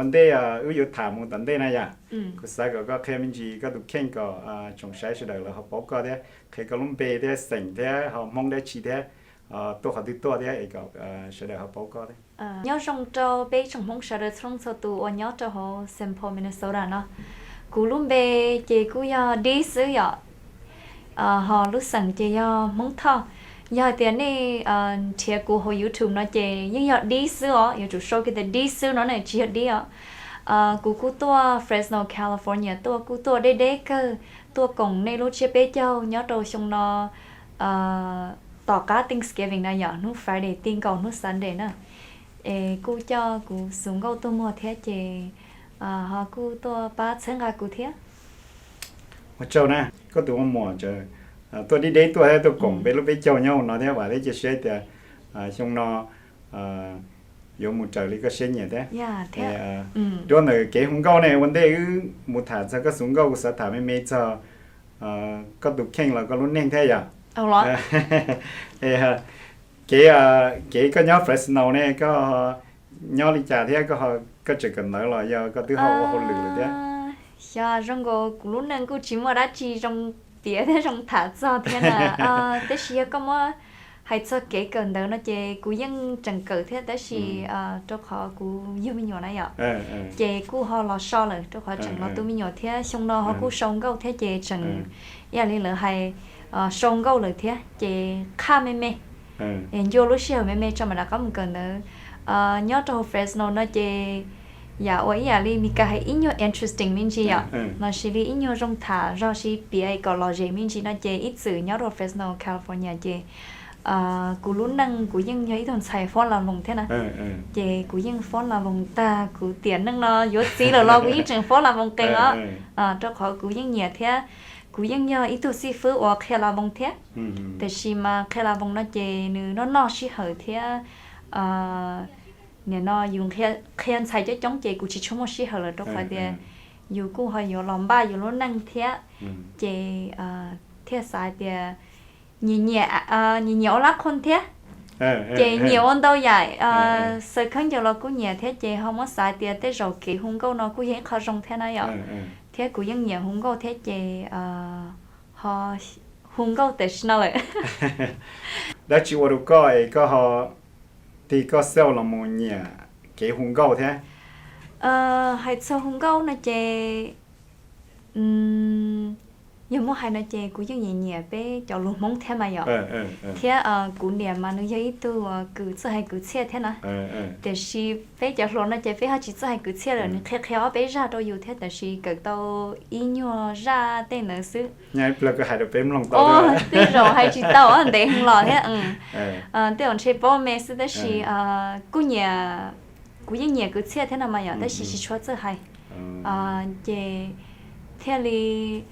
Ua ntej wb yuav tham mus tom ntej na yom, kuv xav kom koj qhia me ntsis koj tus kheej kom tsoom saib sawv daws lawv ho paub koj thiab, qhia koj lub npe thiab xeem thiab ho Hmoob dab tsi thiab, tuaj qhov twg tuaj thiab es kom sawv daws ho paub koj thiab. Nyob zoo rau peb tsoom Hmoob sawv daws txhua leej txhua tus uas nyob rau hauv Saint Paul, Minnesota no. Kuv lub npe ces kuj yog Dib xwb yom, ho lub xeem ces yog Hmoob Thoj. Yog hais tias nej nrhiav kuv hauv YouTube no ces yeej yog Dib xwb os, yuav tsum sau kiag tias Dib xwb no ne, tsis yog Dib os. Kuv kuj tuaj Fresno, California tuaj, kuj tuaj deb deb kawg, tuaj koom nej lub tsiab peb caug nyob rau xyoo no tom qab Thanksgiving na yom, hnub Friday ti nkaus hnub Sunday na. Es kuj coj kuv xus nkauj tuaj muag thiab ces ho kuj tuaj pab txhawb nqa kuv thiab. Ua tsaug na, koj tus ua muam tuaj deb deb tuaj thiab tuaj koom peb lub peb caug nyob hauv no thiab, vam thiab cia siab tias xyoo no yuav mus raws li koj siab nyiam thiab. Duab ntawm kev hu nkauj ne, ua ntej wb mus tham txog koj xus nkauj kuv xav tham me me txog koj tus kheej los koj lub neej thiab yom. Kev, kev koj nyob Fresno ne koj nyob li cas thiab, koj tseem kawm ntawv los yog koj twb ho ua hauj lwm lawm thiab? Xyov, zoo nkaus kuv lub neej kuj tsis muaj dab tsi zoo piav thiab zoo tham txog thiab na. Tab sis yog koj muab hais txog kev kawm ntawv no ces kuv yeej tseem kawm thiab tab sis rau qhov kuv yug me nyuam na yom, ces kuj ho los so lawm rau qhov tseem los tu me nyuam thiab xyoo no ho kuj sau nkauj thiab ces tseem ib yam li lawv hais sau nkauj lawm thiab ces qhaj me me. Es ncua lub sij hawm me me tso mam rov qab mus kawm ntawv. Nyob rau hauv Fresno no ces yam uas ib yam li Meskas hais ib nyuag interesting me ntsis yom, los sis li ib nyuag zoo tham zog sis piav kom lom zem me ntsis no ces ib txwm nyob rau Fresno, California ces kuv lub neej kuv yeej yog ib tug ntxhais fall in love thiab na. Ces kuv yeej fall in love tag kuv tiam neej no yuav txiv lawm los kuv yeej tseem fall in love qees os. Rau qhov kuv yeej nyiam thiab kuv yeej yog ib tug xib fwb uas qhia in love thiab. Tiam sis mas qhia in love no ces nws noj noj sij hawm thiab nim no yus qhia ntxhais coob coob ces kuv tsis tshua muaj sij hawm lawm rau qhov tias yus kuj ho yuav los npaj yus lub neej thiab. Ces thiaj xav hais tias nyiam nyiam, nyiam nyiam ua lab qhoo thiab, ces nyiam ua ntau yam, xaws khaub ncaws los kuj nyiam thiab ces ho muab xav tias tej zaum kev hu nkauj no kuj yog ib qho zoo thiab na yom. Thiab kuv yeej nyiam hu nkauj thiab ces ho hu nkauj tam sim no lawm. Dab tsi ua rau koj es koj ho tig koj xauj los mus nyiam kev hu nkauj thiab? Hais txog hu nkauj no ces yog muab hais no ces kuv yeej nyiam nyiam peb cov lus Hmoob thiab mas yom. Thiab kuv niam mas nws yog ib tug kws txawj hais kwv txhiaj thiab na. Tiam sis peb cov hluas no ces peb ho tsis txawj hais kwv txhiaj lawm, nws qhia qhia ob peb zaj rau yus thiab tab sis kawm tau ib nyuag zaj tej ntawd xwb. Nyob ib pliag koj hais rau peb mloog tau. Tej zaum hais tsis tau ntev heev los thiab. Tej zaum ntshe paub me xwb tab sis kuj nyiam, kuv yeej nyiam kwv txhiaj thiab no mas yom tab sis tsis tshua txawj hais. Ces thiaj li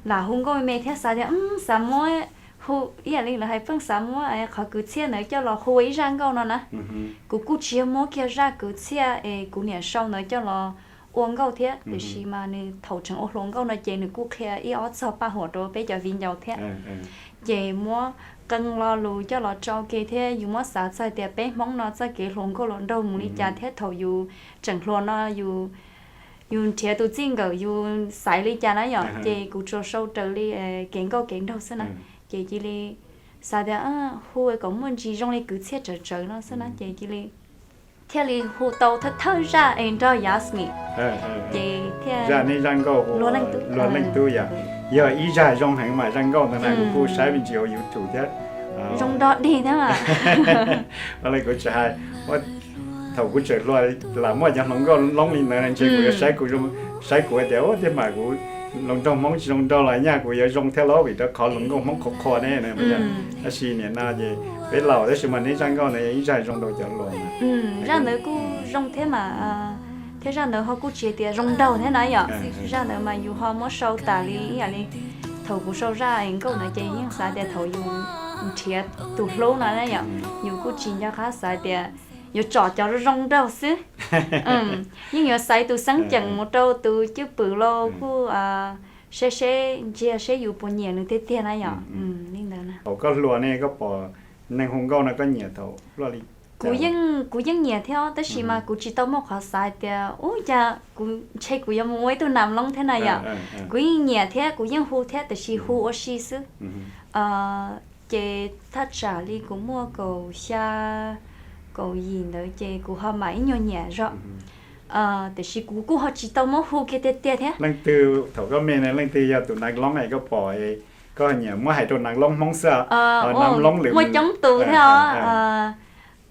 lam hu nkauj me me thiab xav tias xav muab hu ib yam li lawv hais pheej xav muab qhov kwv txhiaj ntawd coj los hu ua ib zaj nkauj no na. Kuv kuj tsis yog muab kiag zaj kwv txhiaj es kuv niam sau ntawd coj los ua nkauj thiab tiam sis mas nws thaum tseem ua hluas nkauj no ces nws kuj qhia ib ob txog paj huam rau peb cov viv ncaus thiab. Ces muab qee lo lus coj los tso ke thiab yus muab xav txog tias peb Hmoob no txoj kev hluas nkauj hluas nraug mus li cas thiab thaum yus tseem hluas no yus nrhiav tus txij nkawm yus xaiv li cas na yom. Ces kuv tsuas sau raws li kev nkauj kev nraug xwb na. Ces cia li xav tias hu kom muaj ntsis zoo li kwv txhiaj tsawv tsawv no xwb na ces cia li thiaj li hu tau thawj thawj zaj es nrog Yasmin. Ces thiaj zaj nej zaj nkauj hu Luag Leej Tub yom, yog ib zaj zoo heev mas zaj nkauj ntawd na kuv kuj saib me ntsis hauv YouTube thiab. Zoo nrog dig thiab mas. Kuv tsis hais, thaum kuv tseem hluas lam muaj cov hluas nkauj loob li ntawd ntshe kuv yuav saib kuv, saib kuv tias ua tiag mas kuv hluas nraug Hmoob tsis zoo nraug los nyaj kuv yuav zoo thiab los vim rau qhov hluas nkauj Hmoob qhuav qhuav ne. Tab sis nim no ces peb laus tab sis mas nej zaj nkauj ntawd yog ib zaj zoo rau cov hluas. Zaj ntawd kuj zoo thiab mas, thiab zaj ntawd ho kuj tsis tias zoo nraug thiab na yom. Zaj ntawd mas yus ho muab sau tas li ib yam li thaum kuv sau zaj nkauj ntawd ces yeej xav tias thaum yus nrhiav tus hlub no na yom, yus kuj tsis nco qab xav tias yuav tsom cov zoo nraug xwb. Yeej yuav xaiv tus xeeb ceem mus rau tus cwj pwm los kuj seb seb ntsiag seb yus puas nyiam nws tiag tiag na yom. Li ntawd na. Thaum koj hluas ne koj pom neeg hu nkauj no koj nyiam thaum luaj li? Kuv yeej, kuv yeej nyiam thiab tab sis mas kuv tsis tau muaj qhov xav hais tias ub cas kuv ntshe kuv yuav mus ua ib tug nam loob thiab na yom. Kuv yeej nyiam thiab kuv yeej hu thiab tiam sis hu ua si xwb. Ces thaj tsam li kuv muaj kaum xya, kaum yim ntawd ces kuv ho mam ib nyuag nyiam zog. Tiam sis kuv kuj ho tsis tau muab hu kiag tiag tiag thiab. Leej twg thaum koj me na leej twg yog tus nam loob es koj pom, koj nyiam muab hais rau nam loob Hmoob xwb? Nam loob lwm muaj coob tus thiab os.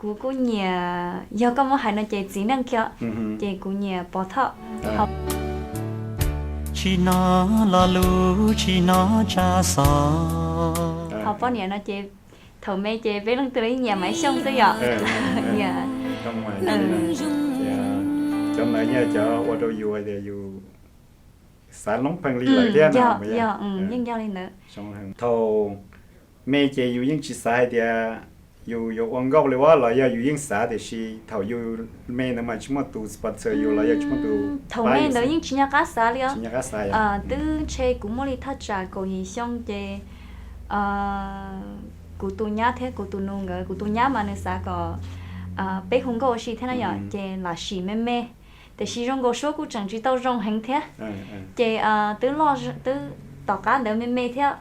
Kuv kuj nyiam, yog koj muab hais no ces txiv neej kiag, ces kuv nyiam Pov Thoj. Tsis hnov lo lus tsis hnov tsa xov. Ho poj niam no ces thaum me ces peb leej twg los yeej nyiam Maiv Xyooj xwb yom. Cov ntawd yog cov ua rau yus tias yus xav loob pheej li lawm thiab. Yeej yog li ntawd. Thaum me ces yus yeej tsis xav hais tias yus yuav ua nkauj li ua los yog yus yeej xav tiam sis thaum yus me ntawd mas tsis muaj tus sponsor yus los yog tsis muaj tus. Thaum me ntawd yeej tsis nco qab xav li os. Twb ntshe kuv muaj li thaj tsam kaum yim xyoo ces kuv tus nyab thiab kuv tus nus nkawd, kuv tus nyab mas nws xav kom peb hu nkauj ua si thiab na yom, ces lam sim me me. Tiam sis zoo nkaus suab kuj tseem tsis tau zoo heev thiab. Ces twb loj, twb tom qab ntawd me me thiab,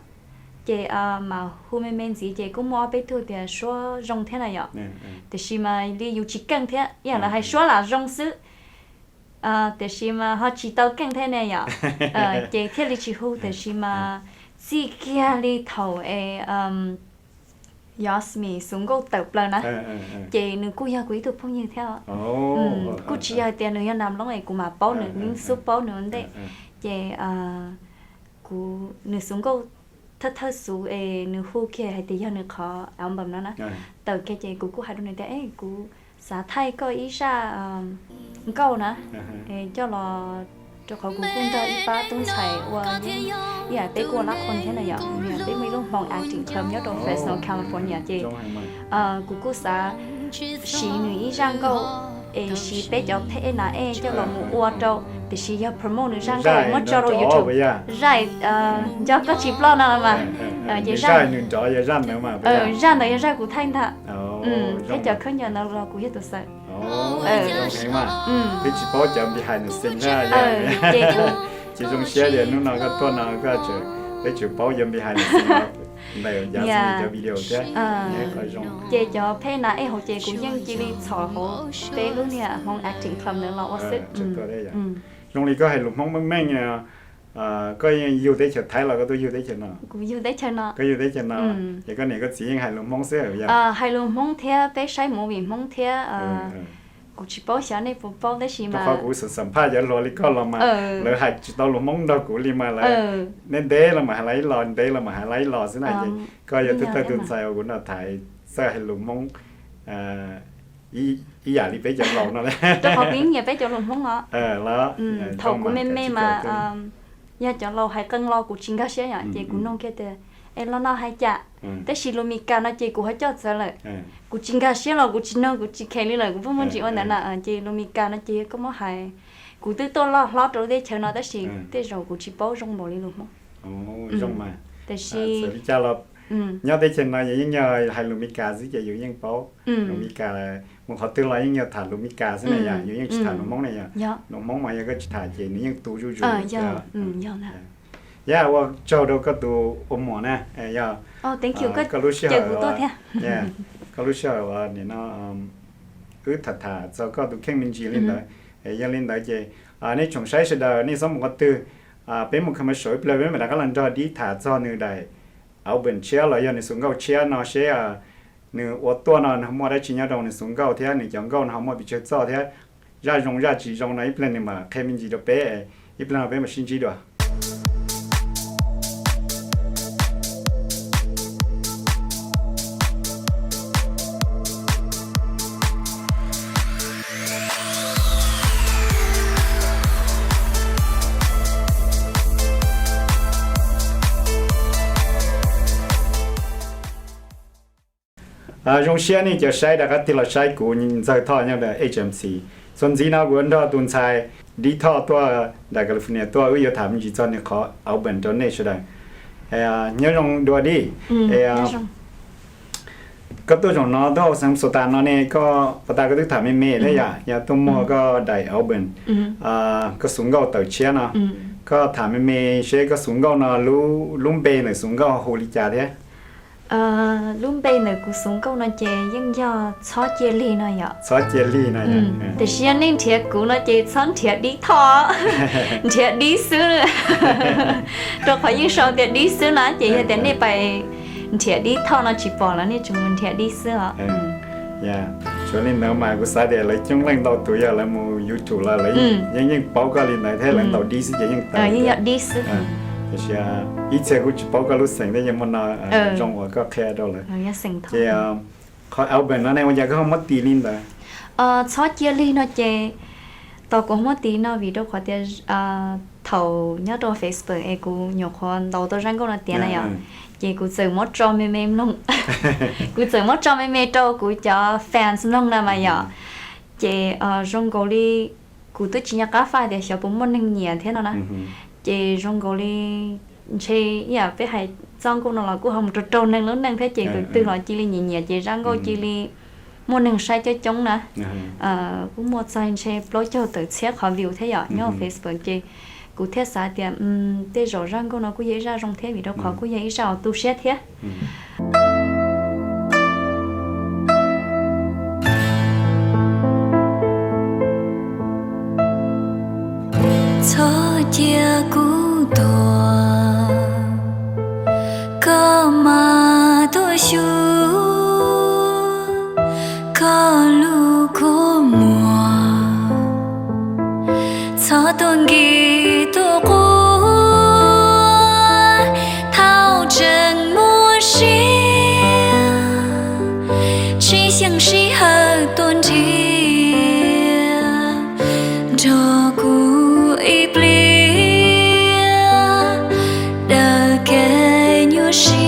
ces mas hu me me ntxiv ces kuj muaj ob peb tug tias suab zoo thiab na yom. Tiam sis mas li yus tsis keej thiab, ib yam lawv hais suab lam zoo xwb. Tiam sis mas ho tsis tau keej thiab ne yom. Ces thiaj li tsis hu, tiam sis mas txij kiag li thaum es Yasmine Xus Nkauj tawm plaws na, ces nws kuj yog kuv ib tug phooj ywg thiab. Kuj tsis yog hais tias nws yog nam loob es kuv mam paub nws, yeej xub paub nws ua ntej. Ces kuv, nws Xus Nkauj thawj thawj Xus es nws hu kiag hais tias yog nws qhov album no na, tawm kiag ces kuv kuj hais rau nws tias es kuv xav thaij koj ib zaj nkauj na, coj los, rau qhov kuv kuj nrog ib pab tub ntxhais ua, ib yam peb kuj ua lab qhon thiab na yom, peb muaj ib lub hmoov acting club nyob rau Fresno, California ces kuv kuj xav siv nws ib zaj nkauj es siv peb cov phej na ej coj los mus ua rau, tiam sis yog promote nws zaj nkauj muab tso rau YouTube. Zaj Nco Koj Tsis Ploj no los mas, ces zaj ntawd yog zaj kuv thaij ntag. Thiab cov khaub ncaws ntawd los kuv yog tus xaws. Twb tsis paub cov behind the scene thiab. Ces kuv tsis zoo siab tias hnub no koj tuaj no koj tseem, peb tseem paub cov behind the scene ntawm cov video thiab. Ces cov phej na ej hauv ces kuv yeej cia li txhom hauv peb lub niag hmoov acting club ntawd los ua xwb. Zoo li koj hais lus Hmoob meej meej, koj yug teb chaws Thaib los koj tuaj yug teb chaws no? Kuv yug teb chaws no. Koj yug teb chaws no, ces koj niam koj txiv yeej hais lus Hmoob xwb yog? Hais lus Hmoob thiab peb saib movie Hmoob thiab. Kuv tsis paub xyov nej puas paub tab sis mas, rau qhov kuv xam xam phaj cov hluas li koj los mas lawv hais tsis tau lus Hmoob nrog kuv li mas lawv, neb ntev los mas hais lus ib los, ntev los mas hais lus ib los xwb na. Ces koj yog thawj thawj tus ntxhais uas kuv nrog tham txawj hais lus Hmoob ib yam li peb cov laus no. Rau qhov kuv yeej nyiam peb cov lus Hmoob os. Thaum kuv me me mas yog cov laus hais qee lo kuv tsis nkag siab yom, ces kuv nug kiag tias es lo no hais cas, tab sis lus Mis Kas no ces kuv ho coj txawv lawm. Kuv tsis nkag siab los kuv tsis nug, kuv tsis kheev li lawm, kuv pheej muaj ntsis ua ntawd na. Ces lus Mis Kas no ces koj muab hais, kuv twb tuaj loj hlob rau lub teb chaws no tab sis tej zaum kuv tsis paub zoo npaum li lus Hmoob. Zoo mas, tab sis txawm li cas los nyob teb chaws no yus yeej yog hais lus Mis Kas xwb ces yus yeej paub. Lus Mis Kas, mus qhov twg los yeej yog tham lus Mis Kas xwb na yom, yus yeej tsis tham lus Hmoob na yom. Lus Hmoob mas yog koj tsis tham ces nws yeej tu zuj zus. Yog, ua tsaug rau koj tus ua muam na, yog koj lub sij hawm, koj lub sij hawm uas nim no wb tham tham txog koj tus kheej me ntsis li ntawd. Yog li ntawd ces nej tsoom saib sawv daws nej xob mus qhov twg, peb mus commercial ib pliag peb mam rov qab los nrog dib tham txog nws daim album tshiab los yog nws xus nkauj tshiab no seb nws ua tuaj no nws muaj dab tsi nyob rau nws xus nkauj thiab nws cov nkauj no ho muaj pes tsawg txoj thiab zaj zoo zaj tsis zoo no ib pliag nws mam qhia me ntsis rau peb, ib pliag no peb mam sib ntsib dua. Zoo siab nej cov saib rov qab tig los saib kuv Ntxawg Thoj nyob ntawm H M C. Txuas ntxiv no kuv nrog tus ntxhais Dib Thoj tuaj nram California tuaj, wb yuav tham me ntsis txog nws qhov album rau nej sawv daws. Nyob zoo dua Dib. Koj tuaj zaum no tuaj hauv xeev Xos Tas no ne, koj pas tas koj twb tham me me thiab yom, yog tuaj muag koj daim album, koj xuv nkauj tawm tshiab no, koj tham me me seb koj xuv nkauj no lub npe ntawm xuv nkauj hu li cas thiab? Lub npe ntawm kuv xuv nkauj no ces yeej yog Txhob Cia Lig no yom. Txhob Cia Lig no. Tiam sis yog nej nrhiav kuv no ces txhob nrhiav Dib Thoj, nrhiav Dib xwb, rau qhov yeej sau tias Dib xwb na, ces yog tias nej pais nrhiav Dib Thoj no tsis pom lawm, nej tsuas mus nrhiav Dib xwb os. Tsuav li ntawd mas kuv xav tias lawv coob leej ntau tus yog lawv mus YouTube los lawv yeej yeej paub koj li ntawd thiab, lawv ntaus Dib xwb ces yeej tawm, yog Dib xwb. Tiam sis ib txhia kuj tsis paub koj lub xeem thiab, yog muaj no zoo uas koj qhia rau lawv. Ces qhov album no ne ua cas koj ho muab tis li ntawd? Txhob Cia Lig no ces tau kuv muab tis no vim rau qhov tias thaum nyob rau Facebook es kuv nyuam qhuav ntaus tau zaj nkauj no tiav na yom, ces kuv txawm muab tso me me mloog, kuv txawm muab tso me me rau kuv cov fans mloog na mas yom. Ces zoo nkaus li kuv twb tsis nco qab faj tias xyov puas muaj neeg nyiam thiab no na. Ces zoo nkaus li ntshe ib yam peb hais txoj nkauj no los kuj ho mus rau raug neeg lub neej thiab, ces tus twg los cia li nyiam nyiam ces zaj nkauj cia li muaj neeg saib coob coob na. Kuj muaj txog ntshe plaub caug tawm txhiab qhov view thiab yom nyob hauv Facebook, ces kuv thiaj xav tias tej zaum zaj nkauj no kuj yog ib zaj zoo thiab vim rau qhov kuj yog ib zaj uas tu siab thiab. Txhob cia kuv tuag, koj mas tuaj xyuas koj lub kua muag. Txhob tuaj nkig tuaj quaj thaum tseem muaj sia, tsis xyeej sij hawm tuaj nrhiav nrog kuv ib pliag, daws kev nyuaj siab.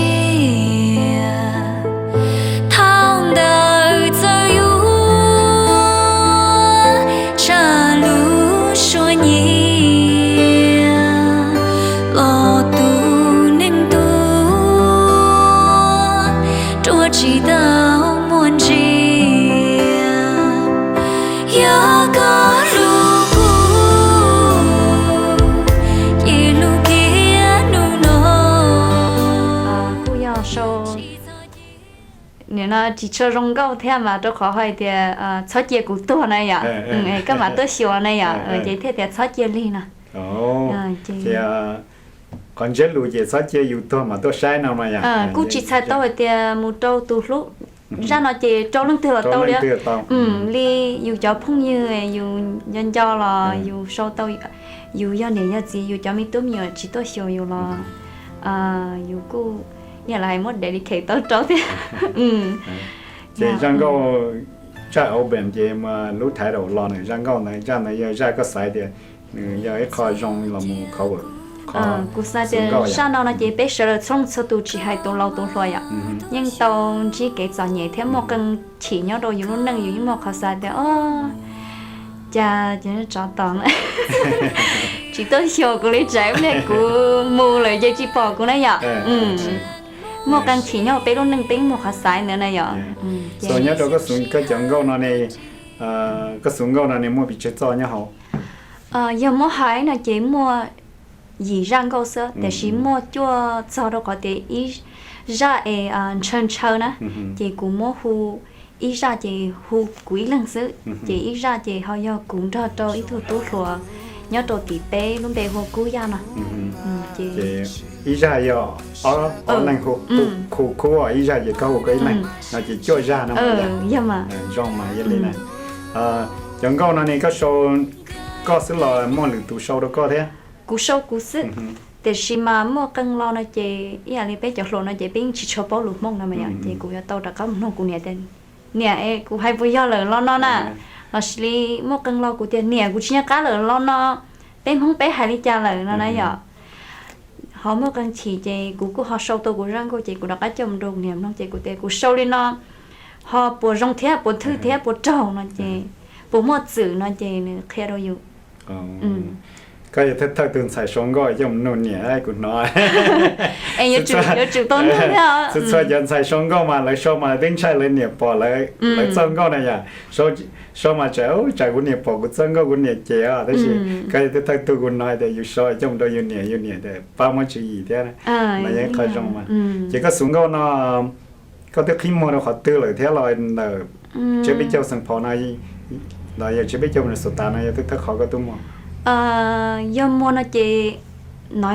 Thaum ntawd txawm yuav tshaj lub suab nyiam los tus neeg tuag ruaj tsis tau muaj ntsia. Yog koj hlub kuv, ces hlub kiag hnub no. Kuj yog sau, nim no tsis tshua zoo nkauj thiab mas rau qhov hais tias txhob cia kuv tuag na yom, koj mam tuaj xyuas na yom, ces thiaj tias txhob cia lig no. Qhov ntsiab lus ces txhob cia yus tuag mam tuaj saib no mas yom. Kuj tsis txhais tau hais tias mus rau tus hlub, zaj no ces rau leej twg los tau li. Li yus cov phooj ywg yus nco nco los yus sau tau, yus yog niam yog txiv yus cov me tub me nyuam tsis tuaj xyuas yus los yus kuj yam li hais muab dedicate tau rau thiab. Ces zaj nkauj, zaj album ces lub title los nws zaj nkauj ntawd, zaj ntawd yog zaj koj xav tias nws yog ib qho zoo los mus cover qhov, kuv xav tias zaj no no ces peb sawv daws txhua leej txhua tus tsis hais tus laus tus hluas yom, yeej tau ntsib kev txom nyem thiab muaj qee chim nyob rau yus lub neej yus yeej muaj qhov xav tias o, cas ces tsov tom tsis tuaj xyuas kuv li, tsam ib pliag kuv mus lawm ces tsis pom kuv na yom. Muaj qee chim nyob peb lub neej peb muaj qhov xav ntawd na yom. Nyob rau koj xuv koj cov nkauj no ne, koj xuv nkauj no ne muaj pes tsawg txoj nyob hauv? Yog muab hais no ces muaj yim zaj nkauj xwb tiam sis muaj cuaj txog rau qhov tias ib zaj es ntshaw ntshaw na, ces kuv muab hu ib zaj ces hu kuv ib leeg xwb, ces ib zaj ces ho yog kuv nrog rau ib tug tub hluas nyob rau tim peb lub npe hu ua Kub Yaj no. Ces ib zaj yog ob leeg hu Kub, ib zaj ces koj hu koj ib leeg no ces cuaj zaj no. Yog mas zoo mas yog li na. Cov nkauj no ne koj sau koj xwb los muaj lwm tus sau rau koj thiab? Kuv sau kuv xwb, tiam sis mas muaj qee lo no ces ib yam li peb cov hluas no ces peb yeej tsis tshua paub lus Hmoob no mas yom, ces kuv yuav tau rov qab mus nug kuv niam tias niam es kuv hais puas yog lawm lo no na, los sis li muaj qee lo kuv tias niam kuv tsis nco qab lawm lo no, peb Hmoob peb hais li cas lawm no na yom. Ho muaj qee chim ces kuv kuj ho sau tau kuv zaj nkauj ces kuv rov qab coj mus rau kuv niam mloog ces kuv tias kuv sau li no ho puas zoo thiab puas thwj thiab puas raug no ces puas muaj txwm no ces nws qhia rau yus. Koj yog thawj thawj tug ntxhais sau nkauj coj mus nug niam kuv hnov. Txhua txhua cov ntxhais sau nkauj mas lawv sau mas lawv twb ntshai lawv niam pom lawv txoj nkauj na yom. Sau mas tsam tsam kuv niam pom kuv txoj nkauj kuv niam cem os, tab sis koj yog thawj thawj tug kuv hnov tias yus sau coj mus rau yus niam, yus niam tias pab muab tswv yim thiab, no yog ib qho zoo mas. Ces koj xus nkauj no koj twb qhib muag rau qhov twg lawm thiab los ntawm tsiab peb caug Xeem Phos no los yog tsiab peb caug Minnesota no yog thawj thawj qhov koj tuaj muag? Yog muag no ces, no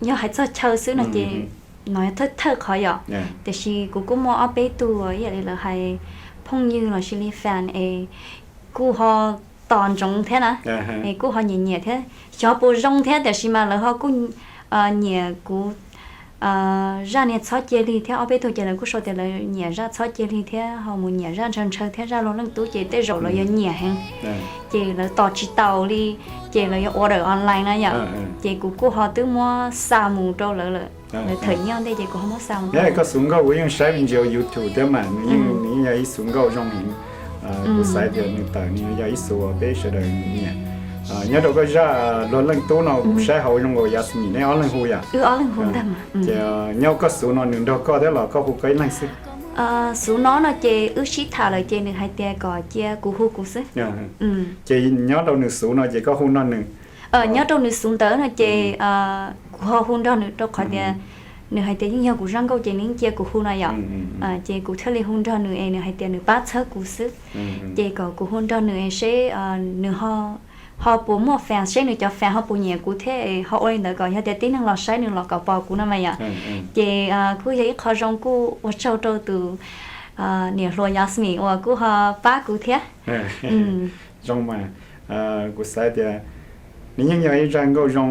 yog hais txog chaw xwb no ces no yog thawj thawj qhov yom. Tiam sis kuv kuj muaj ob peb tug ib yam li lawv hais phooj ywg los sis li fan es kuj ho tos ntsoov thiab na, es kuj ho nyiam nyiam thiab, xyov puas zoo thiab tiam sis mas lawv ho kuj nyiam kuv zaj niag Txhob Cia Li thiab. Ob peb tug ces lawv kuj sau tias lawv nyiam zaj Txhob Cia Li thiab ho mus nyiam zaj Ntshaw Ntshaw thiab zaj Luag Leej Tub ces tej zaum lawv yuav nyiam heev. Ces lawv tos tsis taus li, ces lawv yuav order online na yom. Ces kuv kuj ho twb muab xa mus rau lawv lawm, lawv thawm nyiaj ntej ces kuv ho muab xa mus rau lawv. Koj xus nkauj kuv yeej saib me ntsis YouTube thiab mas nws yeej yog ib xus nkauj zoo heev. Kuv xav tias nws tawm nws yog ib xus uas peb sawv daws nyiam. Nyob rau koj zaj Luag Leej Tub no kuv saib hauv zoo nkaus Yasmine neb ob leeg hu yom? Ces nyob koj xus no nws nrog koj thiab los koj hu koj ib leeg xwb? Xus no no ces wb sib tham lawm ces nws hais tias kom cia kuv hu kuv xwb. Ces nyob rau nws xus no ces koj hu nrog nws? Nyob rau nws xus ntawd no ces kuv ho hu nrog nws rau qhov tias nws hais tias yeej yog kuv zaj nkauj ces nws yeej cia kuv hu no yom. Ces kuv thiaj li hu nrog nws es nws hais tias nws pab txhawb kuv xwb. Ces kom kuv hu nrog nws es seb nws ho puas muaj fan, seb nws cov fan ho puas nyiam kuv thiab ho ua li ntawd kom yog tias tib neeg los saib nws los kom pom kuv no mas yom. Ces kuj yog ib qho zoo, kuj ua tsaug rau tus niam hluas Yasmine uas kuj ho pab kuv thiab. Zoo mas, kuv xav tias nws yeej yog ib zaj nkauj zoo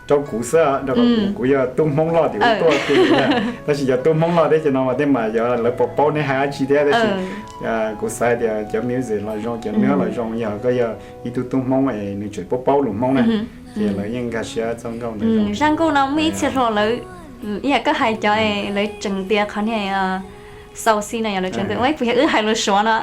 rau kuv xwb, rau qhov kuv yog tub Hmoob loj tim ub tuaj tiag, tab sis cov tub Hmoob loj teb chaws no mas tej mas yog lawv puas paub neb hais dab tsi thiab, tab sis kuv xav tias cov music los zoo, cov nab los zoo, yog koj yog ib tug tub Hmoob es nws tseem paub paub lus Hmoob na, ces lawv yeej nkag siab txoj nkauj ntawd. Zaj nkauj no muaj ib txhia hluas lawv, ib yam koj hais cov lawv tseem tias qhov niag xau xi no yog lawv tseem tias ua ib puas yog wb hais lus Suav no.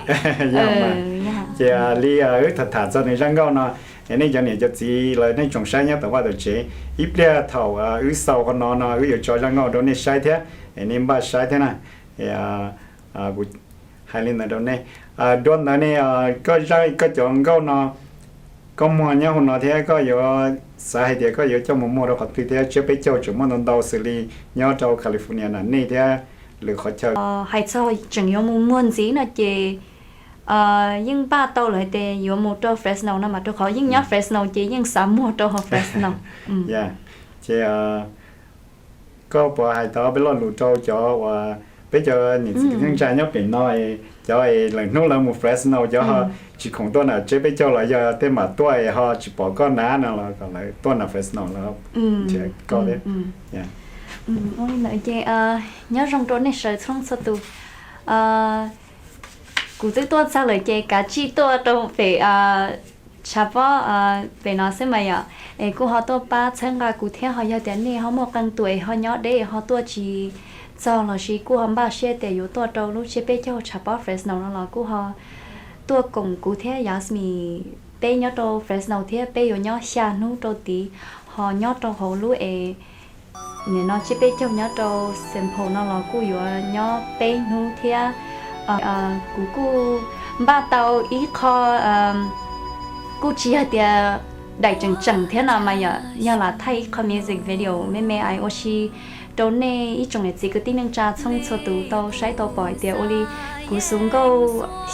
Ces li wb tham tham txog nws zaj nkauj no, es nej cov niam cov txiv lawv nej tsoom saib nyob tom vaj tom tsev, ib pliag thaum wb xaus qhov no no wb yuav tso zaj nkauj rau nej saib thiab, es nej npaj saib thiab na. Kuv hais li ntawd rau nej. Dua ntawd ne, koj zaj koj cov nkauj no koj muag nyob hauv no thiab koj yuav xav hais tias koj yuav coj mus muag rau qhov twg thiab? Tsiab peb caug tseem muaj ntau ntau xws li nyob rau California na nej thiab lwm qhov chaw. Hais txog tseem yuav mus muag ntxiv no ces yeej npaj tau lawm hais tias yuav mus rau Fresno no mas rau qhov yeej nyob Fresno ces yeej xav muag rau hauv Fresno. Ces koj puas hais tau peb lo lus rau cov uas peb cov niam txiv kwv tij neej tsa nyob pem no, cov es lawm hnub lawv mus Fresno cov ho tsis khoom tuaj nram tsiab peb caug los yog tej mam tuaj es ho tsis pom koj na no los kom lawv tuaj nram Fresno los nrhiav koj thiab. Ua li ntawd ces nyob zoo rau nej sawv txhua leej txhua tus. Kuv twb tuaj txog lawm ces kav tsij tuaj rau pem tshav pob pem no xwb mas yom, es kuj ho tuaj pab txhawb nqa kuv thiab ho yog tias nej ho muaj qee tus es ho nyob deb es ho tuaj tsis txog los sis kuj ho npaj siab tias yuav tuaj rau lub tsiab peb caug tshav pob Fresno no los kuj ho tuaj koom kuv thiab Yasmine peb nyob rau Fresno thiab peb yuav nyob xya hnub rau tid, ho nyob rau hauv lub es nim no tsiab peb caug nyob rau Saint Paul no los kuj yuav nyob peb hnub thiab. Kuv kuj npaj tau ib qho, kuj tsis yog tias daim tseem tseem thiab no mas yog lam thaij ib qho music video me me ua si rau nej ib tsoom niam txiv kwv tij neej tsa txhua txhua tus tau saib tau pom hais tias ua li kuv xus nkauj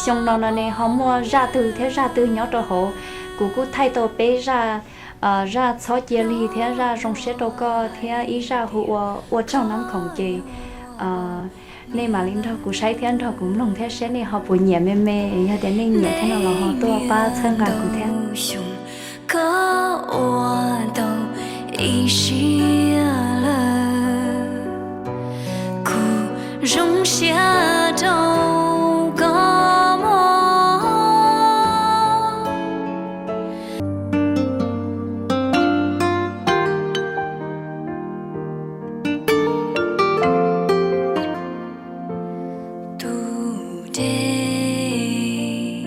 xyoo no no ne ho muaj zaj twg thiab zaj twg nyob rau hauv. Kuv kuj thaij tau peb zaj, zaj txhob cia li thiab zaj zoo siab rau koj thiab ib zaj hu ua ua tsaug nab khoom ces nej mam li nrog kuv saib thiab nrog kuv mloog thiab seb nej ho puas nyiam me me, yog tias nej nyiam thiab no los ho tuaj pab txhawb nqa kuv thiab. Koj ua tau ib siab lawm, kuv zoo siab rau koj muaj. Tus dej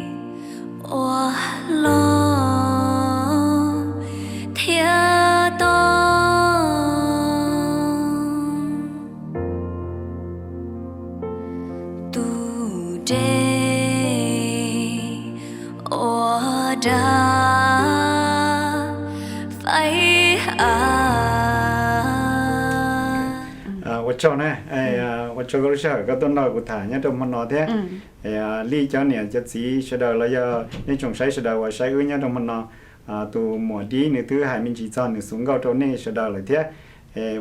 uas los dej ua dab faib av. Ua tsaug na, ua tsaug koj lub sij hawm koj tuaj nrog kuv tham nyob rau hmo no thiab. Li cov niam cov txiv sawv daws los yog nej tsoom saib sawv daws uas saib wb nyob rau hmo no, tus muam Dib nws twb hais me ntsis txog nws xuv nkauj rau nej sawv daws lawm thiab.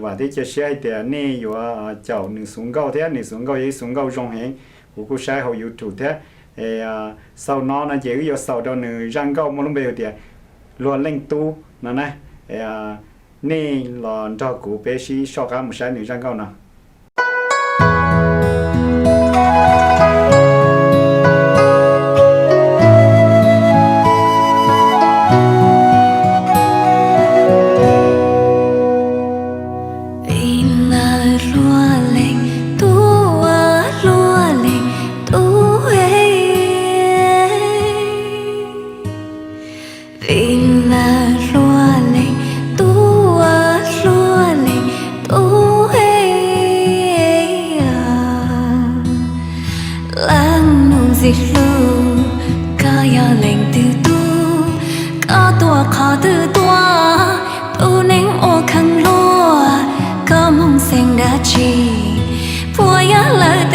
Vam thiab cia siab hais tias nej yuav caum nws xuv nkauj thiab, nws xuv nkauj yog ib xuv nkauj zoo heev, kuv kuj saib hauv YouTube thiab. Xaus no no ces wb yuav xaus rau nws zaj nkauj muaj lub npe hu tias Luag Leej Tub no na. Nej los nrog kuv peb sib soj qab mus saib nws zaj nkauj no. Vim lawv luag leej tub, luag leej tub, vim lawv luag leej tub, luag leej tub, leej nus ntxim hlub, koj yog leej twg tub, koj tuaj qhov twg tuaj, tus neeg ua kheev luag, koj moog xeem dab tsi, puas yog lawv